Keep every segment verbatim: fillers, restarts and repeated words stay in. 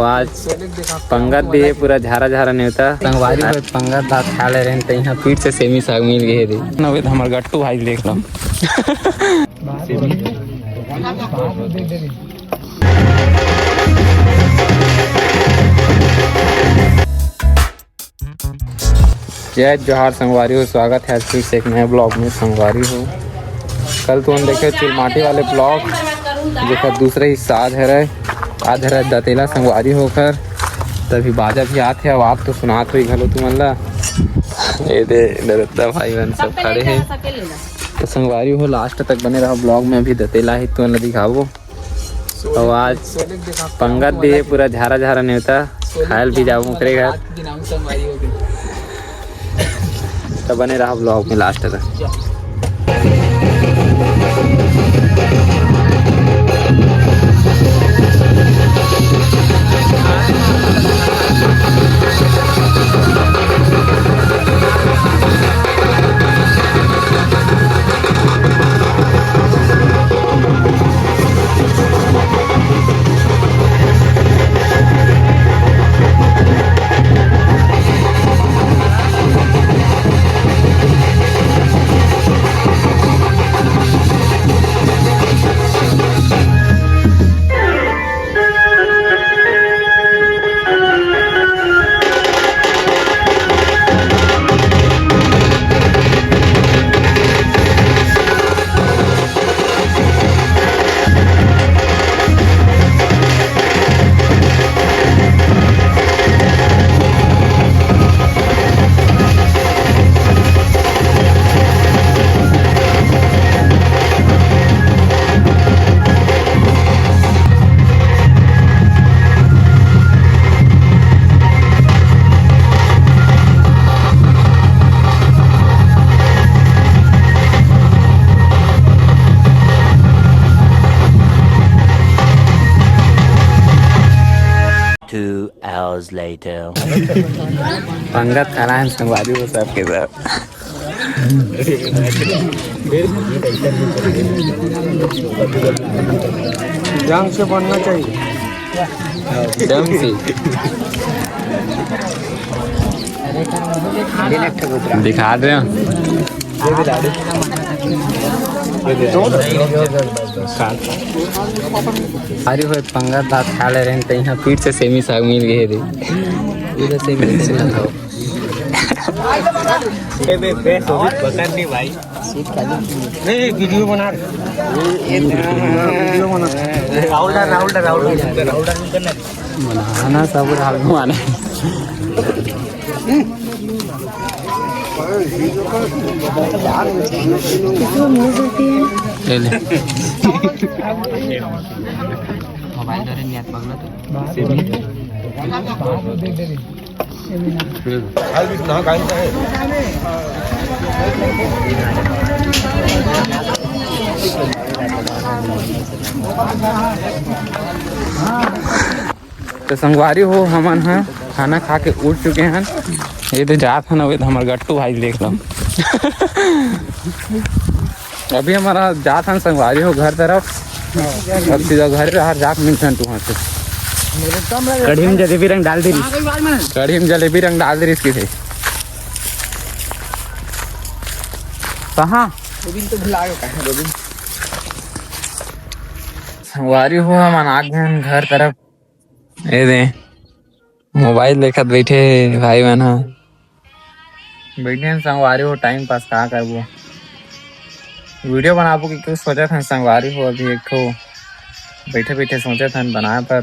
तो आज पंगत भी हे, पूरा झारा झारा नेवता। संगवारी हो, पंगत भात खा ले रहेन, त इहाँ फिर से सेमी साग मिल गए हे रे। नवेद हमर गट्टू भाई देख लो। जय जोहार संगवारी हो, स्वागत हे आज फिर से एक नए vlog में संगवारी हो। कल तुमन देखे चिलमाटी वाले vlog, जेकर दूसरे हिस्सा आज हरे, आज हरे दतेला संगवारी हो ओकर, तभी बाजा भी आत हे, अब आप तो सुनात होई घलो तुमन ला। ए दे नरोत्तम भाई मन सब खड़े हे। तो संगवारी हो, last तक बने रहो vlog में, अभी दतेला ही तुमन ला दिखाबो। अउ आज पंगत भी हे, पूरा झारा झारा नेवता, खायल भी जाबो ओकरे घर। त बने रहा vlog में last तक। Two hours later. पंगत खड़ा है संगवारी हो सबके साथ। जंग से बनना चाहिए। जंग से। दिखा दे। अरे भाई, पंगत भात खा ले रहे हैं, तो यहाँ फिर से सेमी साग मिल गए रे। इधर सेमी, सेमी खाओ। ए बे, बे, सोबत पकड़ नहीं भाई। नहीं, नहीं, वीडियो बना रहे। वीडियो बना। राहुल डा, राहुल डा, राहुल डा, राहुल डा नहीं करना। मनाना सब राहुल माने। ले ले। मोबाइल धरे नहीं, हाथ पकड़ा तो। तो संगवारी हो, हमन ह खाना खा के उठ चुके हन। ये तो जात हन, अबे तो हमर गट्टू भाई देख लो। अभी हमन ह जात हन संगवारी हो घर तरफ। अब सीधा घर रहर जाके मिलथन तुमन से। कढ़ी में जलेबी रंग डाल दे रिस। कढ़ी में जलेबी रंग डाल दे रिस किसे। कहाँ? संगवारी हो, हमन आ गए हन घर तरफ। ए दे, मोबाइल देखत बैठे हे भाई मन ह। बैठे हन संगवारी हो, टाइम पास का करबो, वीडियो बनाबो कि कुछ सोचत हन संगवारी हो। अभी एक ठो बैठे बैठे सोचत हन बनाए पर,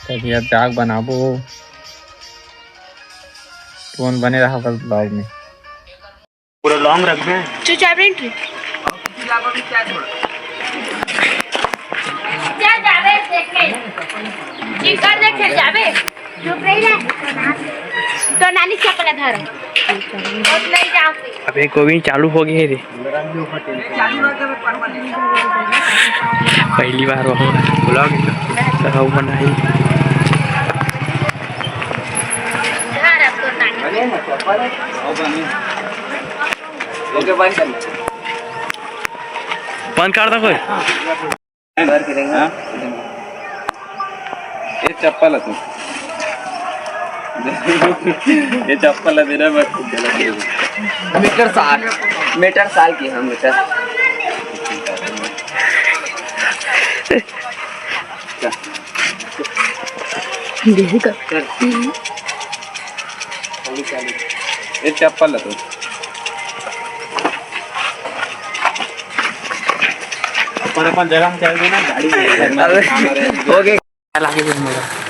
तभी अब जाग बनाबो। तुमन बने रहा बस vlog में। पूरा लॉन्ग रखबे। चुपचाप रह। जा, जाबे, देखे। जी, कर देखे, जाबे। चुप रही रे। तो नानी चपला धर। और ले जाओ। अबे गोविंद चालू हो गए रे। पहली बार वहाँ vlog तो हम बनाई। धर अब तो नानी। ओके, बंद कर। बंद कर दो कोई। हाँ? ये चप्पल है तू। ये चप्पल है तेरा, मैं खुद गलत है। मीटर साठ, मीटर साल की हम मीटर। यही कर। ये चप्पल है तू। अपन अपन जगह में चल देना, गाड़ी में। अबे, हो गया।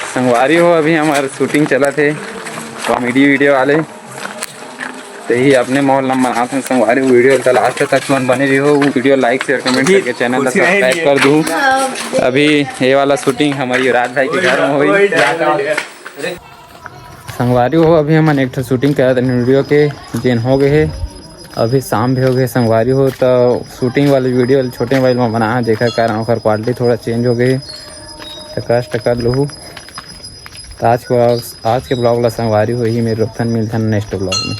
संगवारी हो, अभी हमार शूटिंग चलत हे, कॉमेडी वीडियो वाले। तो ही अपने माहौल में बनात हन संगवारी। वीडियो का लास्ट तक मन बने रही हो, वीडियो लाइक, शेयर, कमेंट करके चैनल ला सब्सक्राइब कर दू। अभी ये वाला शूटिंग हमारी युवराज भाई के घर में होई। संगवारी हो, अभी हमन एक ठो शूटिंग करत हन वीडियो के, जेन हो गए हे। अभी शाम भी हो गए संगवारी हो, तो शूटिंग वाले वीडियो छोटे मोबाइल में बना है, जेकर कारण ओकर क्वालिटी थोड़ा चेंज हो गए हे, तो कष्ट कर लूहू। तो आज के ब्लॉग, आज के ब्लॉग ला संगवारी हो ही मेरे रुकथन, मिलथन नेक्स्ट ब्लॉग में।